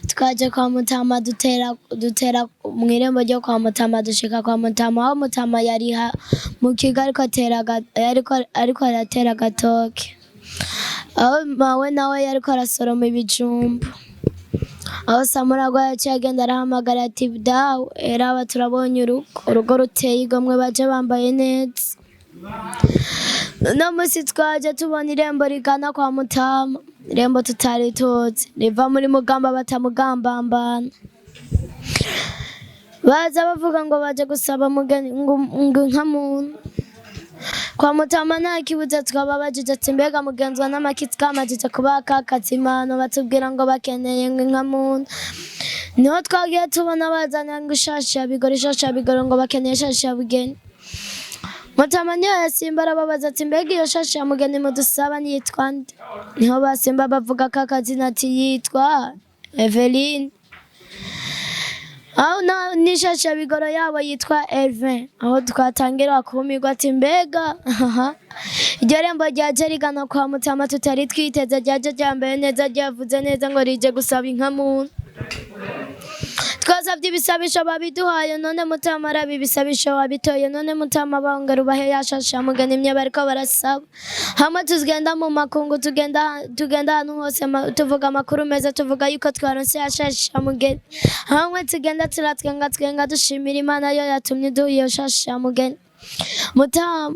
Twaje kwa Mutama, dutera mu irembo ryo kwa Mutama, dushika kwa Mutama aho Mutama yari mu kigo ariko atera ariko aratera agatoke, aho mawe nawe yariko arasoroma ibijumbu, aho Samuragwa yaciye agenda arahamagara ati: "Dawe, eraba turabonye urugo, urugo ruteye igomwe, baje bambaye neza." Uno munsi twaje tubona irembo rigana kwa Mutama, irembo tutari tuzi riva muri Mugamba batamugambambana. Baza bavuga ngo baje gusaba mugeni ngo nka muntu kwa Mutama. Nta kibuza twababajije ati: "Mbega mugenzwa n'amaki?" Twamajije kubaha kakazimano, batubwira ngo bakeneye ngo inka muntu. Niho twagiye tubona bazana ngo ishashi ya bigori, ishashi ya bigori, ngo bakeneye ishashi ya bugeni. Mutama niyo yasimba arababaza ati: "Mbega iyo shashi ya mugeni mudusaba niyitwa nde?" Niho basimba bavuga ko akazina ati yitwa Eveline, aho n'ishashi ya bigoro yabo yitwa Elvin. Aho twatangira kumirwa ati: "Mbega iryo rembo ryaje rigana kwa Mutama tutari twiteze, ryaje ryambaye neza, ryavuze neza ngo rije gusaba inka muntu?" Twasabye ibisabisho babiduhaye. None Mutama araba ibisabisho wabitoye. None Mutama bongera ubahe yashasha mugeni imwe bariko barasaba. Hamwe tugenda mu makungu, tugenda ahantu hose tuvuga amakuru meza, tuvuga yuko twaronse yashasha mugeni. Hamwe tugenda turatwenga twenga, dushimira Imana yo yatumye iduha iyo shasha mugeni. Mutama,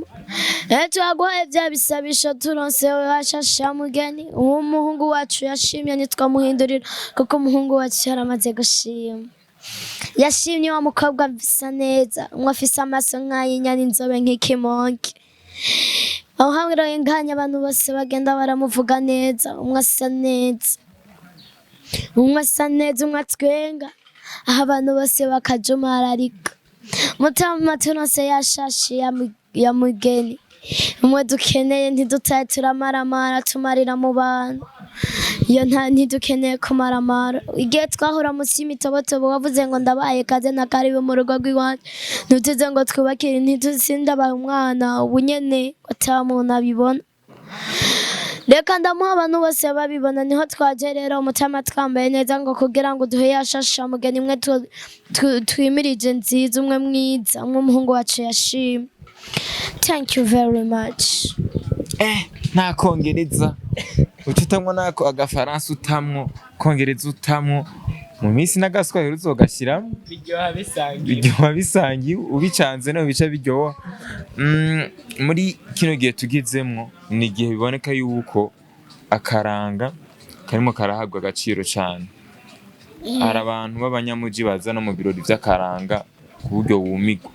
twaguhaye bya bisabisho, turonse washasha mugeni. Uwo umuhungu wacu yashimye ntitwamuhindurira, kuko umuhungu wacu yaramaze gushima. Yashimye wa mukobwa bisa neza, umwe afise amaso nk'ay'inyana, inzobe nk'ikimonke. Aho hamwe nganya abantu bose bagenda baramuvuga neza, umwe asa neza, umwe asa neza, umwe atwenga, aho abantu bose bakajumararika. Mutama, turonse yashashe ya mugeni umwe dukeneye, ntidutahe turamaramara tumarira mu bantu. Iyo nta ntidukeneye kumaramara. Igihe twahora munsi y'imitobotobo, wavuze ngo ndabaye kaze na karibu mu rugo rw'iwanyu. Ntituze ngo twubakire, ntituzindabaye umwana ubu nyene ata muntu abibona. Reka ndamuha abantu bose babibona. Niho twaje rero Mutama twambaye neza ngo kugira ngo duhe yashasha mugeni imwe twimirije nziza, umwe mwiza, umwe umuhungu wacu yashimye. Thank you very much. Nta kongereza uca utamwo, nako agafaransa utamwo, kongereza utamwo, mu minsi n'agaswahili uzogashyiramo. Biryoha bisangiye. Biryoha bisangiye, ubicanze no bica biryoha. Muri kino gihe tugezemwo ni igihe biboneka yuko akaranga karimo karahabwa agaciro cyane. Hari abantu b'abanyamuji baza no mu birori vy'akaranga ku buryo wumigwa.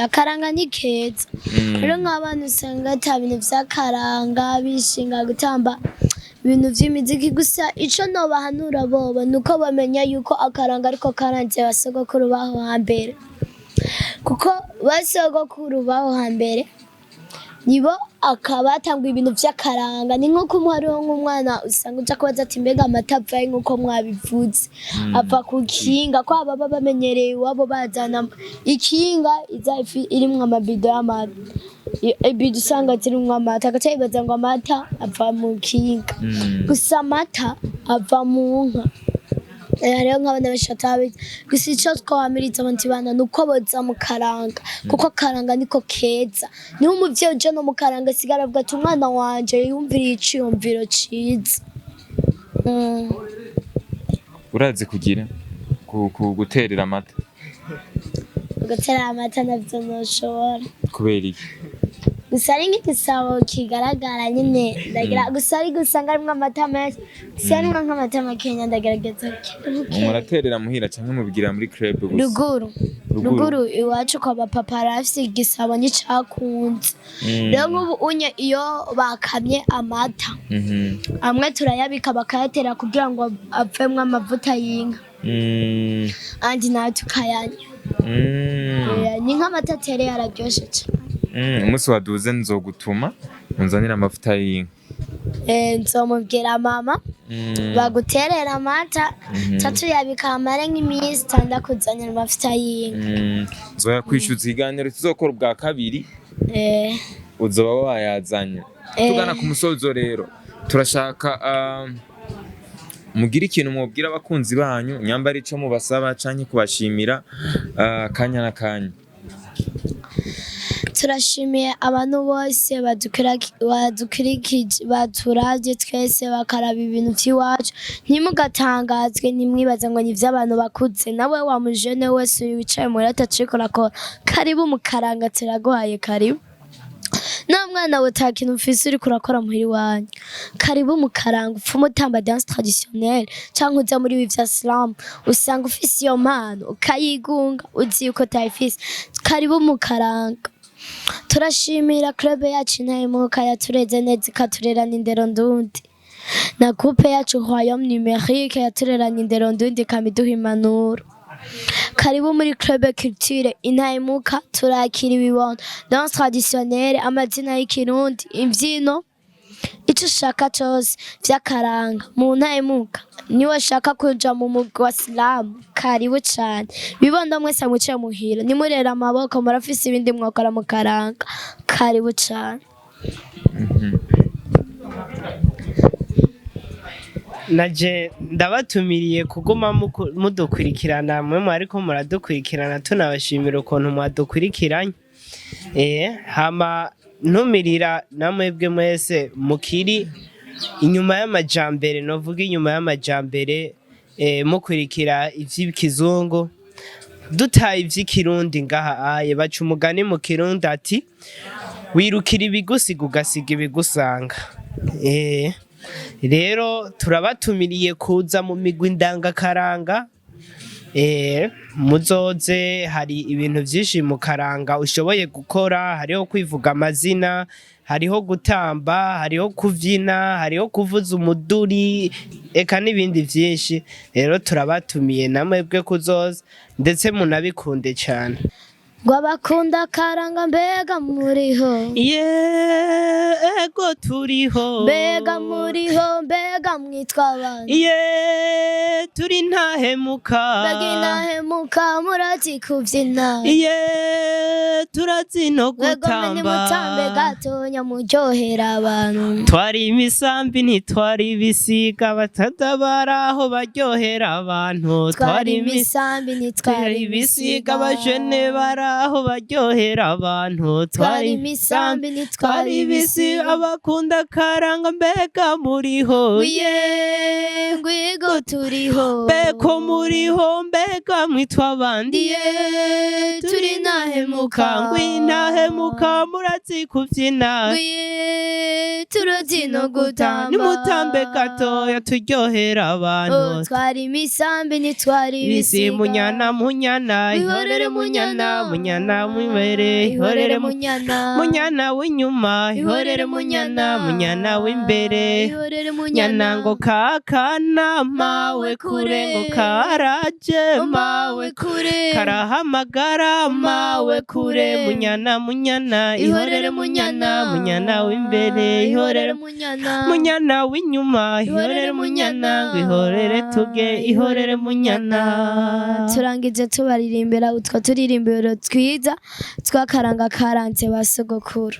Akaranga ni keza. Rero nk'abana usanga ata bintu vy'akaranga, bishinga gutamba ibintu vy'imiziki gusa. Ico nobahanura bobo ni uko bamenya yuko akaranga ariko karanze basogokuru baho hambere, kuko basogokuru baho hambere nibo akabatanga ibintu vy'akaranga. Ni nko kumwe hariho nk'umwana usanga uja kubaza ati: "Mbega amata avahe?" Nk'uko mwabivuze, ava ku kinga, ko baba bamenyereye iwabo bazana ikinga iza irimwo amabido y'amata. Ibido usanga zirimwo amata, agaca yibaza ngo amata ava mu kinga. Gusa amata ava mu nka. Hariho nk'abana benshi batabizi. Gusa ico twamiriza abantu bana ni uko boza mu karanga, kuko akaranga niko keza. Niho umuvyeyi uje no mu karanga asigara avuga ati: "Umwana wanje yumviriye iciyumviro ciza." Urazi kugira guterera amata? Gutera amata navyo noshobora. Kubera iki? Gusa ari nk'igisabo kigaragara nyine ndagira, gusa ari gusanga harimwo amata menshi, gusa harimwo nk'amata makenya ndagerageza buke. Muraterera muhira canke mubigira muri club gusa? Ruguru. Ruguru. Ruguru iwacu kwa bapapa arafise igisabo n'icakunze. Rero nk'ubu unye iyo bakamye amata, amwe turayabika bakayatera kugira ngo avemwo amavuta y'inka, andi nayo tukayanywa. Ni nk'amata atereye, araryoshe cane. Umunsi waduze nzogutuma unzanire amavuta y'inka. Nzomubwira mama baguterera amata, ca tuyabika amare nk'iminsi itandatu, kuzanira amavuta y'inka. Nzoya kwishyuza ikiganiro tuzokora ubwa kabiri, uzoba wayazanye. Tugana ku musozo rero, turashaka Mugire ikintu mubwira abakunzi banyu, nyambara ico mubasaba canke kubashimira, kanya na kanya. Turashimiye abantu bose badukurikije, baturavye twese, bakaraba ibintu vy'iwacu. Ntimugatangazwe, ntimwibaze ngo ni ivy'abantu bakuze. Nawe wa mujene wese wicaye muri ataciko urakora, karibu mu karanga, turaguhaye karibu. Nta mwana we ata kintu ufise uriko urakora muhira iwanyu, karibu mu karanga, upfume utamba danse traditionnelle canke uza muri ibi vya slam, usanga ufise iyo mpano ukayigunga uzi yuko utayifise. Karibu mu karanga. Turashimira club yacu Intahemuka yatureze neza, ikaturerana indero ndundi, na groupe yacu Royaume Numérique yatureranye indero ndundi, ikama iduha impanuro. Karibu muri club culture Intahemuka, turakira ibibondo, danse traditionnelle, amazina y'ikirundi, imvyino, ico ushaka cose vy'akaranga mu Ntahemuka. Niwe ashaka kuja mu mugwi wa slam, karibu cane. Bibondo mwese mwicaye muhira, nimurera amaboko, murafise ibindi mwokora mu karanga. Karibu cane. Naje ndabatumiriye kuguma mudukurikirana, mwe mwariko muradukurikirana, tunabashimira ukuntu mwadukurikiranye. Hama ntumirira namwebwe mwese mukiri inyuma y'amajambere, novuga inyuma y'amajambere, mukurikira ivy'ikizungu dutaye ivy'ikirundi ngaha aye. Baca umugani mu kirundi ati: "Wirukira ibigusiga ugasiga ibigusanga." Rero turabatumiriye kuza mu migwi ndangakaranga. Muzoze, hari ibintu vyinshi mu karanga ushoboye gukora: hariho kwivuga amazina, hariho gutamba, hariho kuvyina, hariho kuvuza umuduri, eka n'ibindi vyinshi. Rero turabatumiye namwebwe kuzoza, ndetse munabikunde cane. Ngo abakunda akaranga, mbega muriho? Yego, turiho. Mbega muriho? Mbega mwitwa abantu? Ye, turi ntahemuka. Mbega intahemuka murazi kuvyina? Ye, turazi no Mwegome gutamba. Nimutambe gatonya muryohera abantu. Twari imisambi, ntitwari ibisiga, batatabara aho baryohera abantu. Twari imisambi, twari ntitwari ibisiga, abajene bari aho baryohera abantu. Twari imisambi, ntitwari twari ibisiga. ibisiga. Abakunda karanga, mbega muriho? Wiye, ngwigo turiho. Mbeko muriho? Mbega mwitwa abandi? Ndiye, turi ntahemuka. Ngwintahemuka murazi kuvyina. Ngwiye, turazi no gutamba. Nimutambe gatoya turyohera abantu. Oh, twari imisambi, ntitwari bisi ibisiga. Munyana, munyana, ihorere munyana, munyana mw'imbere, ihorere munyana, munyana w'inyuma, ihorere munyana, munyana w'imbere, ihorere munyana. Nyana ngo kakana mawe kure, ngo karaje mawe kure, karahamagara mawe kure. Munyana, munyana, ihorere munyana, munyana w'imbere, ihorere munyana, munyana w'inyuma, ihorere munyana, ngo ihorere tuge, ihorere munyana. Turangije tubaririmbira utwo turirimbiro twiza twakaranga karanze ba sogokuru.